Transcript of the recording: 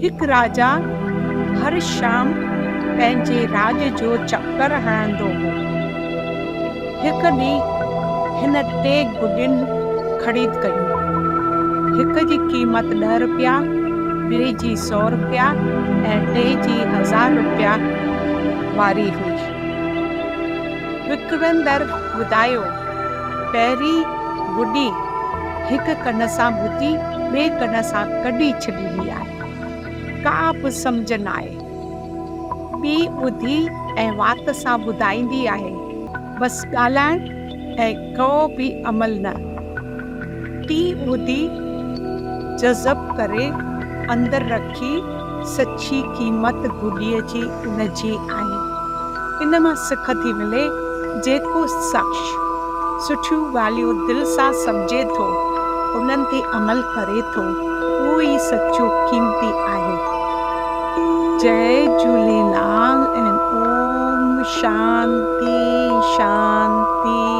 هڪ راجا هر شام پنهنجي راڄ جو چڪر هڻندو هو. هڪ ڏينهن هن ٽي گڏين خريد ڪيون. هڪ جي قيمت ڏهه رپيا، ٻئي جي سئو رپيا ۽ ٽئين جي هزار رپيا واري هئي. وڪڻندڙ ٻڌايو، پهرين گڏي هڪ ڪن سان ٻڌي ٻئي ڪن سان ڪڍي ڇڏبي آهي. ڪا به سمجهه ناهي. ٻي ٻڌي ۽ وات سان ٻڌائيندي آهي. بس ڳالهائڻ ۽ ڪو به عمل نه. ٽين ٻڌي جذب ڪري اندر رکي سچي قيمت گڏيء جي ان جي آهي. ان مان سک ٿي ملي جيڪو شخص سٺيون ڳالهيون دل سان سمجهي ٿو، انهن تي عمل ڪري ٿو، اهو ئي سچو قيمتي آهي. جئي جهوليلال ۽ اوم شانتي شانتي.